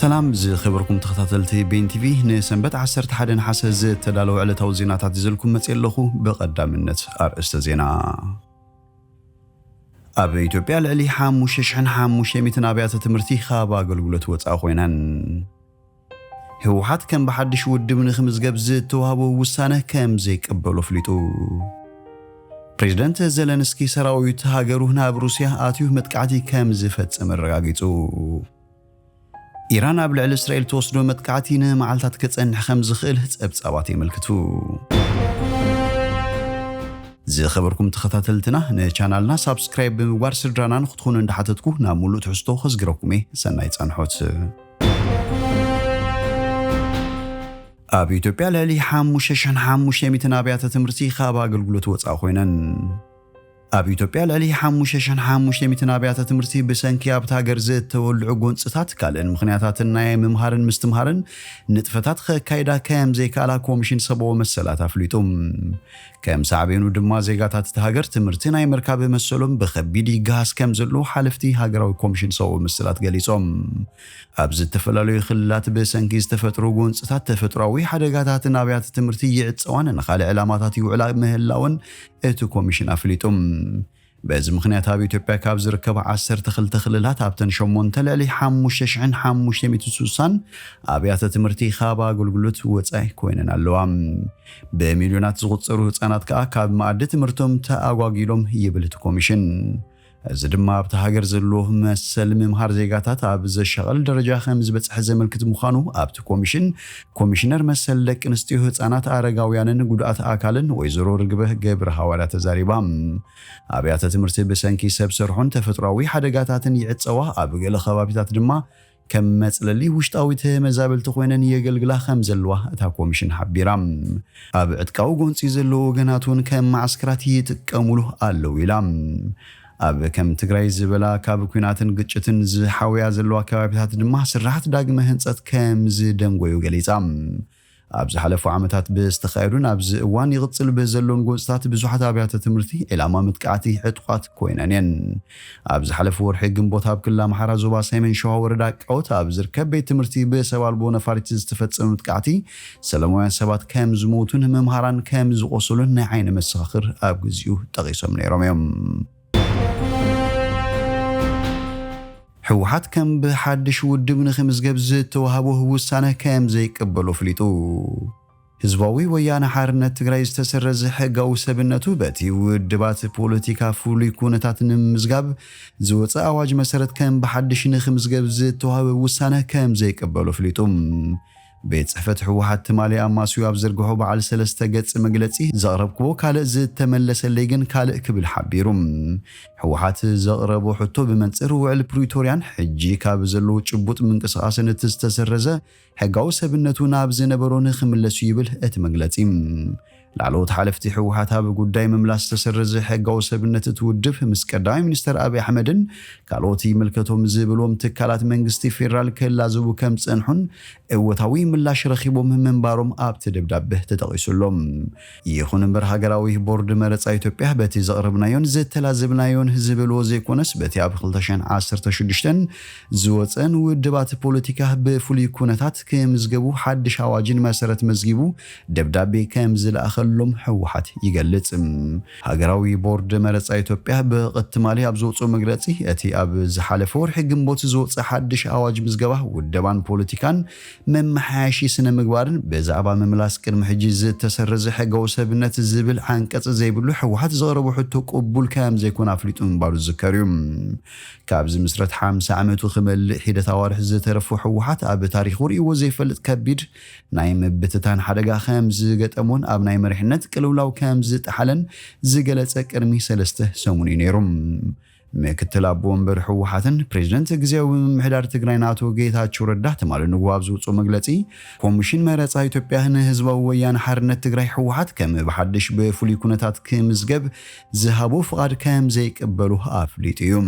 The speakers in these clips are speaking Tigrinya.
ሰላም ዝኸበርኩም ተኸታተልቲ ቤን ቲቪ፣ ንሰንበት ዓሰርተ ሓደ ነሓሰ ዝተዳለወ ዕለታዊ ዜናታት ይዘልኩም መጽእ ኣለኹ። ብቐዳምነት ኣርእስተ ዜና። ኣብ ኢትዮጵያ ልዕሊ ሓሙሽተ ሽሕን ሓሙሽተ ሚእትን ኣብያተ ትምህርቲ ካብ ኣገልግሎት ወጻኢ ኮይነን። ህወሓት ከም ብሓድሽ ውድብ ንክምዝገብ ዝተዋህቦ ውሳነ ከም ዘይቀበሎ ኣፍሊጡ። ፕሬዝደንት ዘለንስኪ ሰራዊት ሃገሩ ናብ ሩስያ ኣትዩ መጥቃዕቲ ከም ዝፈጸመ ኣረጋጊጹ። ኢራን ኣብ ልዕሊ እስራኤል ትወስዶ መጥቃዕቲ ንመዓልታት ክጸንሕ ከም ዝኽእል ጸብጻባት የመልክቱ። ዝኸበርኩም ተኸታተልትና፣ ንቻናልና ሳብስክራይብ ብምግባር ስድራና ንክትኾኑ እንዳሓተትኩ ናብ ሙሉእ ትሕዝቶ ከዝግረኩም እየ። ሰናይ ጻንሖት። ኣብ ኢትዮጵያ ልዕሊ ሓሙሽተ ሽሕን ሓሙሽተ ሚእትን ኣብያተ ትምህርቲ ካብ ኣገልግሎት ወጻኢ ኮይነን። ኣብ ኢትዮጵያ ልዕሊ ሓሙሽተ ሽሕን ሓሙሽተ ሚእትን ኣብያተ ትምህርቲ ብሰንኪ ኣብታ ሃገር ዝተወልዑ ጎንጽታት ካልእን ምኽንያታትን ናይ ምምሃርን ምስትምሃርን ንጥፈታት ከካይዳ ከም ዘይከኣላ ኮሚሽን ሰብኣዊ መሰላት ኣፍሊጡ። ከም ሳዕቤኑ ድማ ዜጋታት እታ ሃገር ትምህርቲ ናይ ምርካብ መሰሎም ብኸቢድ ይገሃስ ከም ዘሎ ሓለፍቲ ሃገራዊ ኮሚሽን ሰብኣዊ መሰላት ገሊጾም። ኣብ ዝተፈላለዩ ክልላት ብሰንኪ ዝተፈጥሩ ጎንጽታት ተፈጥሯዊ ሓደጋታትን ኣብያተ ትምህርቲ ይዕጸዋን ንኻልእ ዕላማታት ይውዕላ ምህላወን እቲ ኮሚሽን ኣፍሊጡ። በዚ ምኽንያት ኣብ ኢትዮጵያ ካብ ዝርከባ ዓሰርተ ክልተ ክልላት ኣብተን ሸሞንተ ልዕሊ ሓሙሽተ ሽሕን ሓሙሽተ ሚእትን ስሳን ኣብያተ ትምህርቲ ካብ ኣገልግሎት ወጻኢ ኮይነን ኣለዋ። ብሚልዮናት ዝቑጸሩ ህጻናት ከኣ ካብ መኣዲ ትምህርቶም ተኣጓጊሎም ይብል እቲ ኮሚሽን። እዚ ድማ ኣብቲ ሃገር ዘሎ መሰል ምምሃር ዜጋታት ኣብ ዘሻቕል ደረጃ ከም ዝበጽሐ ዘመልክት ምዃኑ ኣብቲ ኮሚሽን ኮሚሽነር መሰል ደቂ ኣንስትዮ፣ ህጻናት፣ ኣረጋውያንን ጉድኣት ኣካልን ወይዘሮ ርግበ ገብረ ሃዋርያ ተዛሪባ። ኣብያተ ትምህርቲ ብሰንኪ ሰብ ሰርሖን ተፈጥሯዊ ሓደጋታትን ይዕጸዋ፣ ኣብ ገለ ከባቢታት ድማ ከም መጽለሊ ውሽጣዊ ተመዛበልቲ ኮይነን የገልግላ ከም ዘለዋ እታ ኮሚሽን ሓቢራ። ኣብ ዕጥቃዊ ጎንጺ ዘለዉ ወገናት እውን ከም መዓስከራት ይጥቀሙሉ ኣለዉ ኢላ። ኣብ ከም ትግራይ ዝበላ ካብ ኲናትን ግጭትን ዝሓውያ ዘለዋ ከባቢታት ድማ ስራሓት ዳግመ ህንጸት ከም ዝደንጎዩ ገሊጻ። ኣብ ዝሓለፉ ዓመታት ብዝተኻየዱን ኣብዚ እዋን ይቕጽል ብዘሎን ጎንጽታት ብዙሓት ኣብያተ ትምህርቲ ዒላማ መጥቃዕቲ ዕጡቓት ኮይነን እየን። ኣብ ዝሓለፈ ወርሒ ግንቦት ኣብ ክልል ኣምሓራ ዞባ ሰሜን ሸዋ ወረዳ ቃውት ኣብ ዝርከብ ቤት ትምህርቲ ብሰብ ኣልቦ ነፋሪት ዝተፈጸመ መጥቃዕቲ ሰላማውያን ሰባት ከም ዝሞቱን መምሃራን ከም ዝቖሰሉን ናይ ዓይኒ መሰኻኽር ኣብ ግዚኡ ጠቒሶም ነይሮም እዮም። ህወሓት ከም ብሓድሽ ውድብ ንክምዝገብ ዝተዋህቦ ውሳነ ከም ዘይቀበሎ ኣፍሊጡ። ህዝባዊ ወያነ ሓርነት ትግራይ ዝተሰረዘ ሕጋዊ ሰብነቱ በቲ ውድባት ፖለቲካ ፍሉይ ኩነታት ንምምዝጋብ ዝወፀ ኣዋጅ መሰረት ከም ብሓድሽ ንክምዝገብ ዝተዋህበ ውሳነ ከም ዘይቀበሎ ኣፍሊጡ። ቤት ጽሕፈት ህወሓት ትማሊ ኣማስዩ ኣብ ዘርግሖ በዓል ሰለስተ ገጽ መግለጺ፣ ዘቕረብክዎ ካልእ ዝተመለሰለይ ግን ካልእ ክብል ሓቢሩ። ህወሓት ዘቕረቦ ሕቶ ብመንጽር ውዕል ፕሪቶርያን ሕጂ ካብ ዘለዎ ጭቡጥ ምንቅስቓስን እቲ ዝተሰረዘ ሕጋዊ ሰብነቱ ናብ ዝነበሮ ንኽምለስ እዩ ይብል እቲ መግለጺ። ላዕለዎት ሓለፍቲ ህወሓት ኣብ ጉዳይ ምምላስ ዝተሰረዘ ሕጋዊ ሰብነት እቲ ውድብ ምስ ቀዳማይ ሚኒስተር ኣብይ ኣሕመድን ካልኦት ይምልከቶም ዝብሎም ትካላት መንግስቲ ፌደራል ክላዘቡ ከም ዝጸንሑን እወታዊ ምላሽ ረኺቦም ምንባሮም ኣብቲ ደብዳበ ተጠቒሱ ኣሎ። ይኹን እምበር ሃገራዊ ቦርድ መረጻ ኢትዮጵያ በቲ ዘቕረብናዮን ዝተላዘብናዮን ዝበልዎ ዘይኮነስ በቲ ኣብ ክልተ ሽሕን ዓሰርተ ሽዱሽተን ዝወጸን ውድባት ፖለቲካ ብፍሉይ ኩነታት ክምዝገቡ ሓድሽ ኣዋጅን መሰረት መዝጊቡ ደብዳቤ ከም ዝለኣኸሎም ህወሓት ይገልጽ። ሃገራዊ ቦርድ መረጻ ኢትዮጵያ ብቐትማሊ ኣብ ዘውፅኦ መግለጺ፣ እቲ ኣብ ዝሓለፈ ወርሒ ግንቦት ዝወፀ ሓድሽ ኣዋጅ ምዝገባ ውደባን ፖለቲካን መመሓያሺ ስነ ምግባርን ብዛዕባ ምምላስ ቅድሚ ሕጂ ዝተሰረዘ ሕጋዊ ሰብነት ዝብል ዓንቀጽ ዘይብሉ ህወሓት ዘቕረቦ ሕቶ ቅቡል ከም ዘይኮነ ኣፍሊጡ ምንባሩ ዝዝከር እዩ። ካብ ዝምስረት ሓምሳ ዓመቱ ክመልእ ሒደት ኣዋርሕ ዝተረፎ ህወሓት ኣብ ታሪኹ ርእይዎ ዘይፈልጥ ከቢድ ናይ ምብትታን ሓደጋ ከም ዝገጠሞን ኣብ ናይ መሪሕነት ቅልውላው ከም ዝጠሓለን ዝገለጸ ቅድሚ ሰለስተ ሰሙን እዩ ነይሩ። ምክትል ኣቦ ወንበር ህወሓትን ፕሬዝደንት ግዝያዊ ምምሕዳር ትግራይን ኣቶ ጌታቸው ረዳ ትማሊ ንግሆ ኣብ ዝውፅኦ መግለፂ፣ ኮሚሽን መረፃ ኢትዮጵያ ንህዝባዊ ወያነ ሓርነት ትግራይ ህወሓት ከም ብሓድሽ ብፍሉይ ኩነታት ክምዝገብ ዝሃቦ ፍቓድ ከም ዘይቅበሉ ኣፍሊጡ እዩ።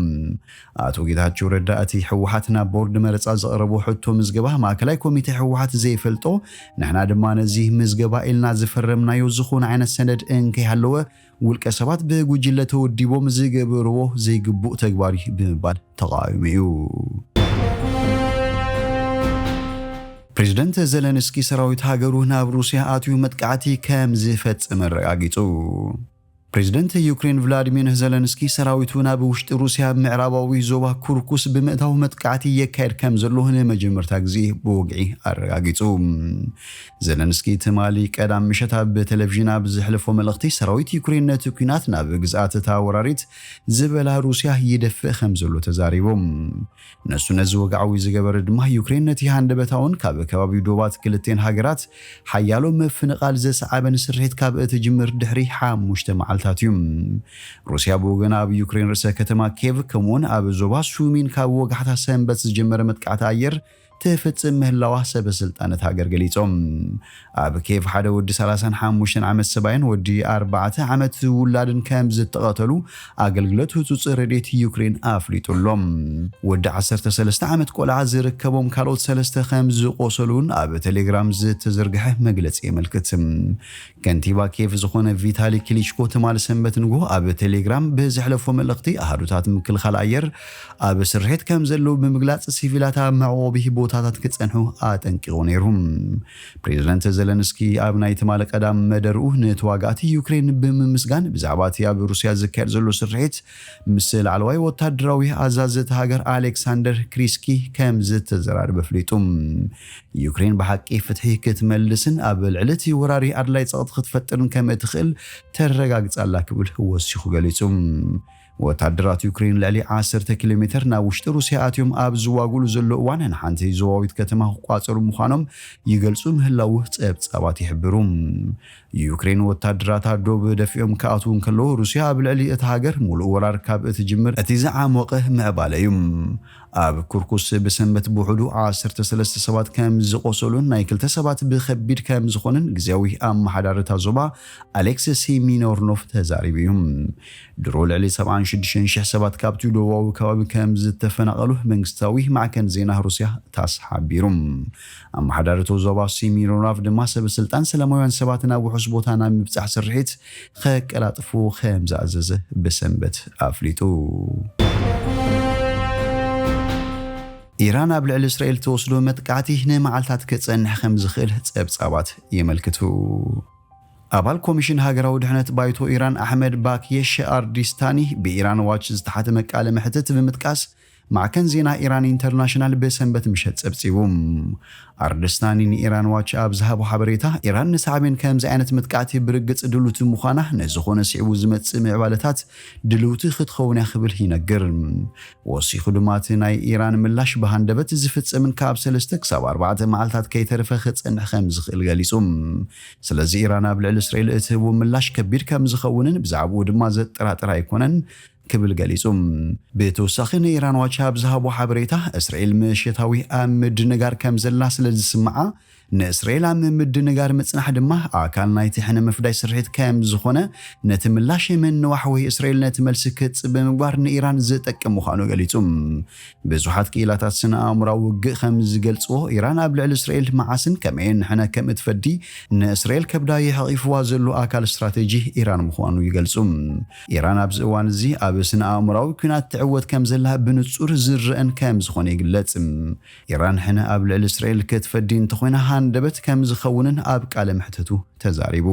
ኣቶ ጌታቸው ረዳ እቲ ህወሓት ናብ ቦርድ መረፃ ዘቕረቦ ሕቶ ምዝገባ ማእከላይ ኮሚቴ ህወሓት ዘይፈልጦ፣ ንሕና ድማ ነዚ ምዝገባ ኢልና ዝፈረምናዮ ዝኾነ ዓይነት ሰነድ እንከይሃለወ ውልቀ ሰባት ብጉጅለ ተወዲቦም ዝገብርዎ ዘይግቡእ ተግባር እዩ ብምባል ተቓዊሙ እዩ። ፕሬዝደንት ዘለንስኪ ሰራዊት ሃገሩ ናብ ሩስያ ኣትዩ መጥቃዕቲ ከም ዝፈጽም ኣረጋጊጹ። ፕሬዝደንት ዩክሬን ቭላዲሚር ዘለንስኪ ሰራዊቱ ናብ ውሽጢ ሩስያ ምዕራባዊ ዞባ ኩርኩስ ብምእታው መጥቃዕቲ የካየድ ከም ዘሎ ንመጀመርታ ግዜ ብወግዒ ኣረጋጊጹ። ዘለንስኪ ትማሊ ቀዳም ምሸት ኣብ ቴሌቪዥን ኣብ ዘሕለፎ መልእኽቲ፣ ሰራዊት ዩክሬን ነቲ ኲናት ናብ ግዝኣት እታ ወራሪት ዝበላ ሩስያ ይደፍእ ከም ዘሎ ተዛሪቡ። ነሱ ነዚ ወግዓዊ ዝገበረ ድማ፣ ዩክሬን ነቲ ሃንደበታውን ካብ ከባቢው ዶባት ክልቴን ሃገራት ሓያሎ ምፍንቓል ዘሰዓበን ስርሒት ካብ እትጅምር ድሕሪ ሓሙሽተ መዓልታት እዩ። ሩስያ ብወገና ኣብ ዩክሬን ርእሰ ከተማ ኬቭ ከምኡውን ኣብ ዞባ ሱሚን ካብ ወጋሕታ ሰንበት ዝጀመረ መጥቃዕቲ ኣየር ትፍጽም ምህላዋ ሰበ ስልጣን እታ ሃገር ገሊጾም። ኣብ ኬቭ ሓደ ወዲ ሰላሳን ሓሙሽተን ዓመት ሰብኣይን ወዲ ኣርባዕተ ዓመት ውላድን ከም ዝተቐተሉ ኣገልግሎት ህጹጽ ረድኤት ዩክሬን ኣፍሊጡ ኣሎ። ወዲ ዓሰርተ ሰለስተ ዓመት ቆልዓ ዝርከቦም ካልኦት ሰለስተ ከም ዝቆሰሉን ኣብ ቴሌግራም ዝተዘርግሐ መግለጺ የመልክት። ከንቲባ ኬቭ ዝኾነ ቪታሊ ክሊችኮ ትማሊ ሰንበት ንግሆ ኣብ ቴሌግራም ብዘሕለፎ መልእኽቲ፣ ኣሃዱታት ምክልኻል ኣየር ኣብ ስርሒት ከም ዘለዉ ብምግላጽ፣ ሲቪላት ኣብ መዕቆቢ ቦታታት ክጸንሑ ኣጠንቂቑ ነይሩ። ፕሬዝደንት ዘለንስኪ ኣብ ናይ ትማሊ ቀዳም መደርኡ፣ ንተዋጋእቲ ዩክሬን ብምምስጋን፣ ብዛዕባ እቲ ኣብ ሩስያ ዝካየድ ዘሎ ስርሒት ምስ ላዕለዋይ ወታደራዊ ኣዛዚ እታ ሃገር ኣሌክሳንደር ክሪስኪ ከም ዝተዘራረበ ኣፍሊጡ። ዩክሬን ብሓቂ ፍትሒ ክትመልስን ኣብ ልዕሊ እቲ ወራሪ ኣድላይ ጸቕጢ ክትፈጥርን ከም እትኽእል ተረጋግጻ ኣላ ክብል ወሲኹ ገሊጹ። ወታደራት ዩክሬን ልዕሊ ዓሰርተ ኪሎ ሜተር ናብ ውሽጢ ሩስያ ኣትዮም ኣብ ዝዋግሉ ዘሎ እዋን፣ ንሓንቲ ዞባዊት ከተማ ክቋጸሩ ምዃኖም ይገልጹ ምህላዉ ጸብጻባት ይሕብሩ። ዩክሬን ወታደራታ ዶብ ደፊኦም ክኣትዉ እንከለዉ፣ ሩስያ ኣብ ልዕሊ እታ ሃገር ሙሉእ ወራር ካብ እትጅምር እቲ ዝዓሞቐ ምዕባለ እዩ። ኣብ ኩርኩስ ብሰንበት ብውሕዱ ዓሰርተ ሰለስተ ሰባት ከም ዝቖሰሉን ናይ ክልተ ሰባት ብኸቢድ ከም ዝኾነን ግዜያዊ ኣመሓዳሪ እታ ዞባ ኣሌክስ ሲሚኖርኖቭ ተዛሪቡ እዩ። ድሮ ልዕሊ ሰብዓን ሽዱሽተን ሽሕ ሰባት ካብቲ ደቡባዊ ከባቢ ከም ዝተፈናቐሉ መንግስታዊ ማዕከን ዜና ሩስያ ታስ ሓቢሩ። ኣመሓዳሪ እታ ዞባ ሲሚኖርኖቭ ድማ ሰበ ስልጣን ሰላማውያን ሰባት ናብ ውሑስ ቦታ ናብ ምብጻሕ ስርሒት ከቀላጥፉ ከም ዝኣዘዘ ብሰንበት ኣፍሊጡ። ኢራን ኣብ ልዕሊ እስራኤል ትወስዶ መጥቃዕቲ ንመዓልታት ክጸንሕ ከም ዝኽእል ጸብጻባት የመልክቱ። ኣባል ኮሚሽን ሃገራዊ ድሕነት ባይቶ ኢራን ኣሕመድ ባክየሽ ኣርዲስታኒ ብኢራን ዋች ዝተሓተመ ቃለ መሕትት ብምጥቃስ፣ ማዕከን ዜና ኢራን ኢንተርናሽናል ብሰንበት ምሸት ጸብጺቡ። ኣርደስታኒ ንኢራን ዋች ኣብ ዝሃቦ ሓበሬታ፣ ኢራን ንሳዕቤን ከምዚ ዓይነት መጥቃዕቲ ብርግጽ ድሉቲ ምዃና፣ ንዝኾነ ስዒቡ ዝመጽእ ምዕባለታት ድልውቲ ክትኸውን እያ ክብል ይነግር። ወሲኹ ድማ፣ እቲ ናይ ኢራን ምላሽ ብሃንደበት ዝፍጸምን ካብ ሰለስተ ክሳብ ኣርባዕተ መዓልታት ከይተረፈ ክጸንሕ ከም ዝኽእል ገሊጹ። ስለዚ ኢራን ኣብ ልዕሊ እስራኤል እትህቦ ምላሽ ከቢድ ከም ዝኸውንን ብዛዕባኡ ድማ ዘጠራጥር ኣይኮነን ክብል ገሊጹ። ብተወሳኺ ንኢራን ዋች ኣብ ዝሃቦ ሓበሬታ፣ እስራኤል ምሸታዊ ኣብ ምድንጋር ከም ዘላ ስለ ዝስምዓ፣ ንእስራኤል ኣብ ምድንጋር ምጽናሕ ድማ ኣካል ናይቲ ሕነ ምፍዳይ ስርሒት ከም ዝኾነ፣ ነቲ ምላሽ ምንዋሕ ወይ እስራኤል ነቲ መልሲ ክትጽበ ምግባር ንኢራን ዝጠቅም ምዃኑ ገሊጹ። ብዙሓት ክኢላታት ስነ ኣእምራዊ ውግእ ከም ዝገልጽዎ፣ ኢራን ኣብ ልዕሊ እስራኤል መዓስን ከመይን ሕነ ከም እትፈዲ፣ ንእስራኤል ከብዳ የሕቒፍዋ ዘሎ ኣካል ስትራቴጂ ኢራን ምዃኑ ይገልጹ። ኢራን ኣብዚ እዋን እዚ ኣብ ስነ ኣእምራዊ ኲናት ትዕወት ከም ዘላ ብንጹር ዝረአን ከም ዝኾነ ይግለጽ። ኢራን ሕነ ኣብ ልዕሊ እስራኤል ክትፈዲ እንተኾይና፣ ሃንደበት ከም ዝኸውንን ኣብ ቃለ መሕትቱ ተዛሪቡ።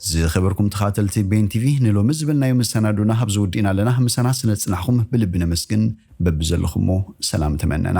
ዝኸበርኩም ተኻተልቲ ቤን ቲቪ፣ ንሎሚ ዝበልናዮ መሰናዶና ኣብዚ ወዲእና ኣለና። ምሳና ስለ ዝጽናሕኩም ብልቢ ነመስግን። በብዘለኹሞ ሰላም ተመነና።